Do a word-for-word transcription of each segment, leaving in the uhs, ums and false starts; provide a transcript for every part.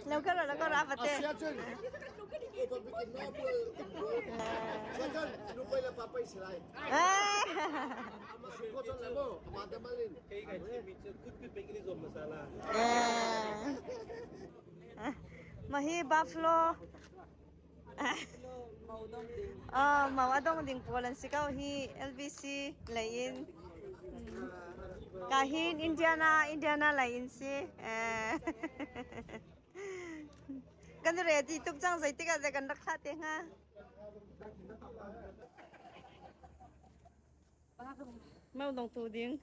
Lo karo lo karo apate. Mahi Buffalo. Ah, mau a dong ding pawl an si kau hi, L B C lai in. Ka hin Indiana, Indiana lai in si. Kan ready tuk cang zai tika zai kan rak thate nga. Mau dong tu ding.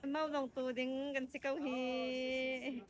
Mau dong tu ding kan si kau hi.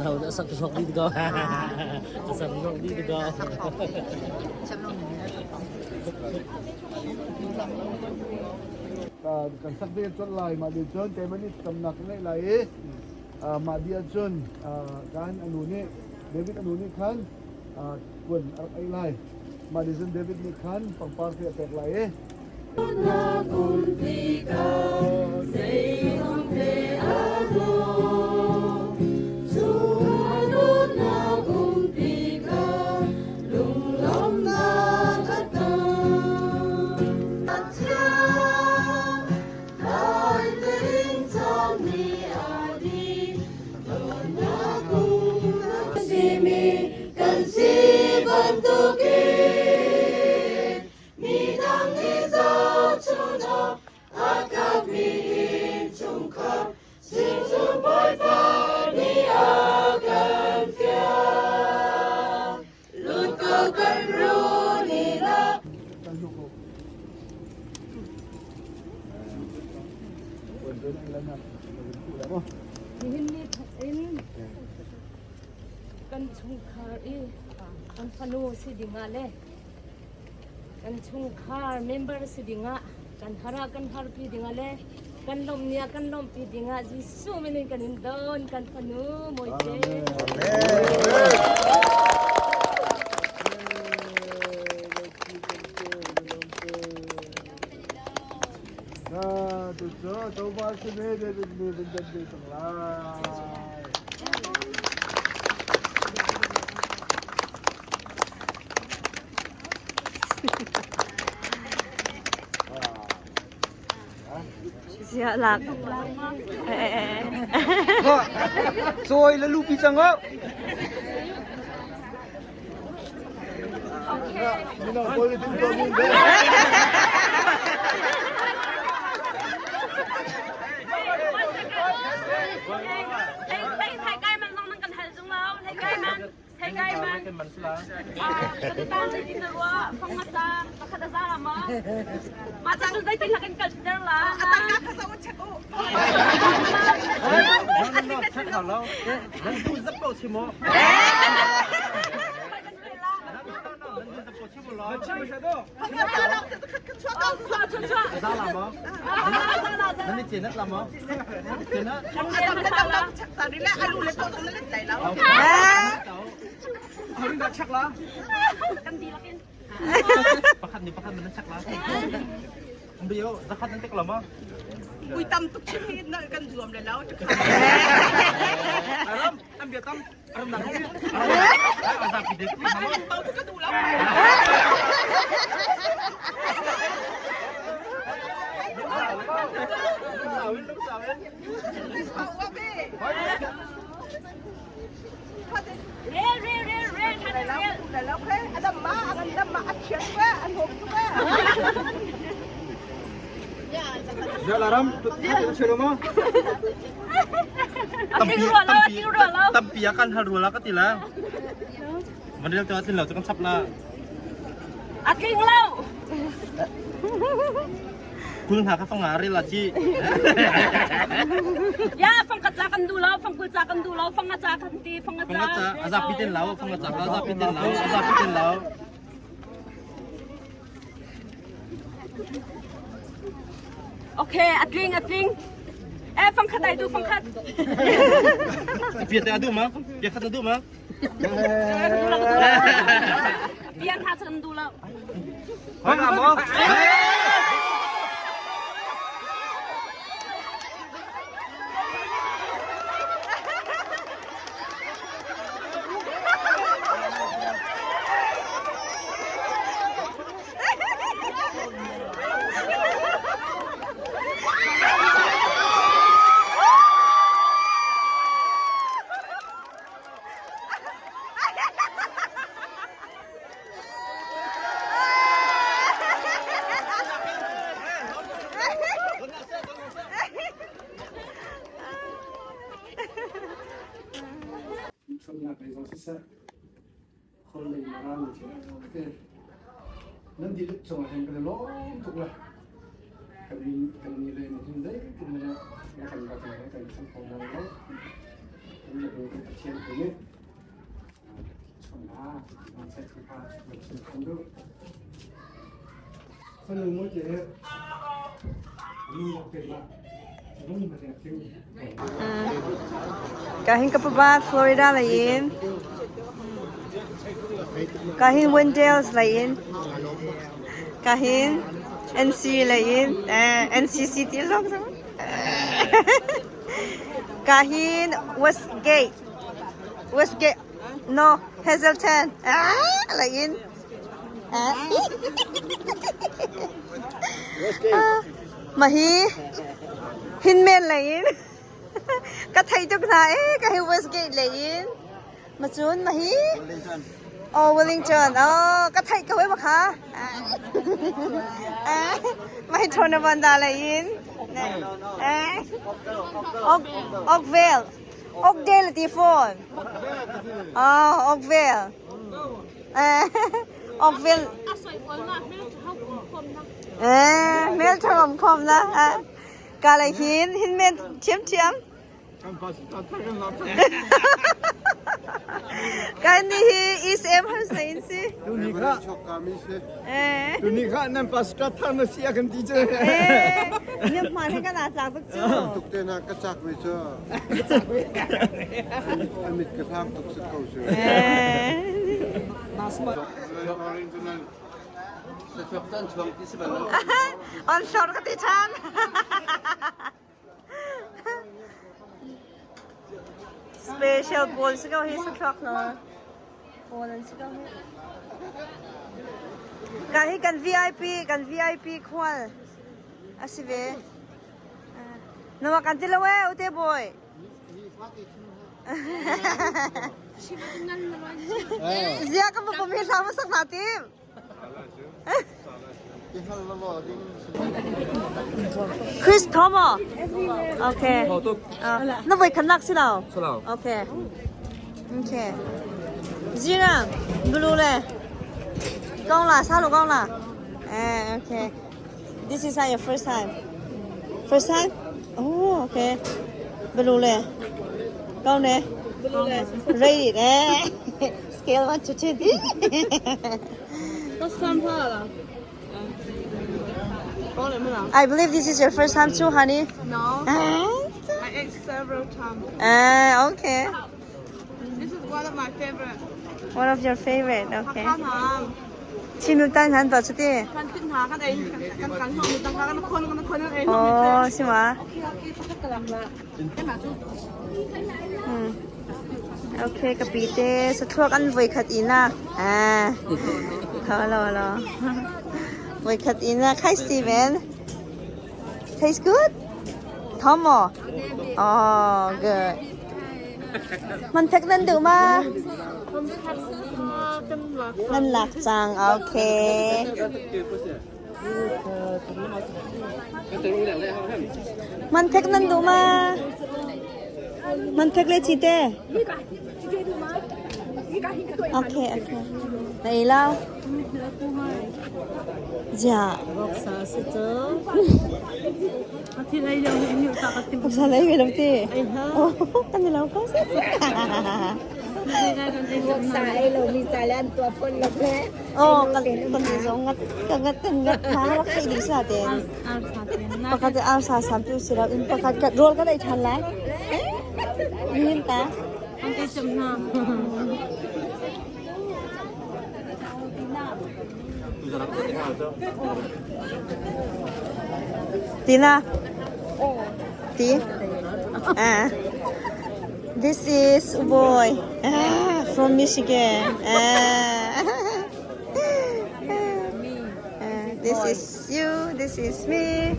Nau dah sak sok di ko. Sak sok di ko. Kan sak di ko lai ma di cun te mani tam nak ngai lai. Ah, mah dia cun, ah, kan a nu nih, David a nu nih khan, ah, kun a rak ei lai. Mah dia cun David nih khan pangpar khi a pek lai i. Nihin ni in kan chungkhar i, ah, kan fanu si ding a le. Kan chungkhar member si dingah, kan harah kan harpi dingah le kan lawmhniah kan lawmhpi dingah Jesuh minin kan in don, kan fanu Mawite. Amen. Amen. Siah lak. Eh, eh, eh. Cawi la lupi cang aw. Thei, thei, thei kai man zong nang kan hal zong lo, thei kai man, thei kai man. Ah, ka tu tan zai tin na rua, fang a ta, ka khat a za la ma. Ma ta tu zai tin la kan kal der la. A ta ka ka sa u chek u. No, no, no, chek lo lo. Nan tu zap lo si mo. Pakhat ni pakhat man chak la. Ang biyo, zakhat nan tek lama. Ui, tam tuk chim hit na kan zuam le lau. Aram, tam biya tam. Aram na. Aram na. Aram na. Rel, rel, rel, rel, rel, rel. Zia la ram, tu, tu, tu, tu, tu, tu. Tampi, tampi, tampi a kan hal rua la ka ti la. Mandel tu a tin lo, tu kan sap la. A tling lo. Kul hna kha fang a rel a ci. Ya, fang khat ca kan duh lo, fang kul ca kan duh lo, fang a ca kan ti, fang a ca. Fang a ca, a za pi ten lo, fang a ca, a za pi ten lo, a za pi ten lo. Ok, a tling, a tling. Eh, fang khat ai duh, fang khat. Pia te a duh ma, pia khat a duh ma. Pian ha chan du lo. Hoi la mo. Nan dih lek cawng a hen ka lawm tuk la. Kan ni, kan ni le ni hin dai kan ni la. La kan ba kan kan kan ko na lo. Kan ni le ni Pathian ko ni. Cawng la, man sai ka ka, man sai kan do. Kan ni mo je. Ni ya pe la. Ni ma ya pe. Ka hin ka papa Florida la in. Ka hin Wendell's la in. Ka hin N C la in. Eh, N C City lo. Ka hin Westgate. Westgate. No, Hazelton. Ah, la in. Ah. Ah, mahi. Hin men la in. Ka thei tuk na e, ka hi Westgate le in. Macun, mahi. Oh, Wellington. Oh, ka thei ka we makha. Ah. Ah, mahi thona banda le in. Ah. Oak, Oakville. Oakdale ti phone. Oh, Oakville. Eh, Oakville. Eh, mel thawm khawm na. Eh, ka lai hin, hin men thiam thiam. Ka ni hi East Amherst na in si. Tuni kha. Eh. Tuni kha nan pastor thang na sia kan ti che. Eh. Niam ma ne ka na chak tuk chu. Tuk te na ka chak ve chu. A mit ka thang tuk sik ko chu. Eh. On sor ka ti chan. Special pawl si ko hi, sa thlak na. Pawl an si ko hi. Ka hi kan V I P, kan V I P khual. A si ve. Ah. Nama kan ti lo e, ute boy. Zia ka bukum hi sa masak na tim. Chris, Thomo. Okay. Ah, na voi khat nak si lo. Si lo. Okay. Okay. Zira, bulu le. Kong la, sa lo kong la. Eh, okay. This is your first time. First time? Oh, okay. Bulu le. Kong ne. Bulu le. Rate it, eh. Scale one to ten. First time hala. I believe this is your first time too, honey. No. Ah? I ate several times. Ah, okay. This is one of my favorite. One of your favorite, okay. Hakha hna. Chin nu tan han to chuti. Kan fit hna kan ei, kan kan hong mi tang kan khon kan khon ei. Oh, sima. Okay, okay, pakhat ka lak la. Hmm. Okay, ka pite, sa thuak an voi khat ina. Ah. Hello, hello. Voi khat ina, khai Steven. Taste good? Thomo? Oh, good. Man thek nan duh ma? Nan lak cang, okay. Man thek nan duh ma? Man thek le cite. Okay, okay. Na ei lau. Zia. Voksa si cu. Voksa lei ve lo ti. Oh, kan ni lau ko si. Voksa ei lo mi ca lian tua phone lo le. Oh, kan, kan ni zong ngat, kan ngat, kan ngat. Hna rak thei di sa te. Pakhat te arsa sam tu si lo in pakhat kat rol ka dai than lai. Min ta. An kei cam hna. Tina. Ti. Ah. This is Uboy. Ah, from Michigan. Ah. Ah, this is you. This is me.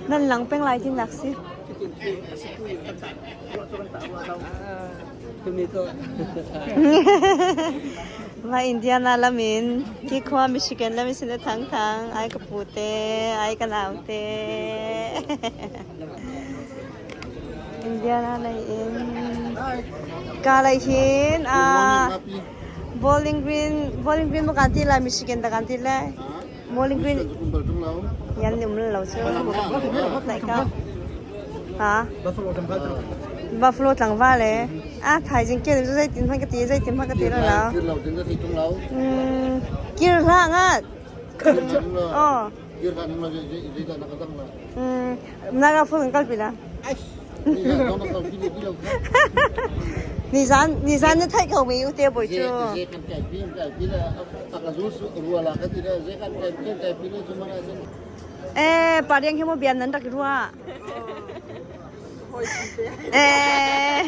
Nan lang peng lai tin nak si. Ma Indiana lamin, ki khua Michigan lamin sin a thangthang, ai ka pute, ai ka naute. Indiana lai in. Ka lai hin, ah, Bowling Green, Bowling Green mu kan ti lai, Michigan da kan ti lai. Bowling Green. Yan ni um lo cu. Lai ka. Ha? Buffalo tlangval e. Ah, thaizing kei ning cu zeitin hmanh ka ti, zeitin hmanh ka ti lo lo. Hmm, kir hlah ngat. Oh. Naga phone kan kalpi la. Nizan, nizan na thei ko mi ute boi cu. Eh, pariang hi mo bian nan rak ruah. Eh.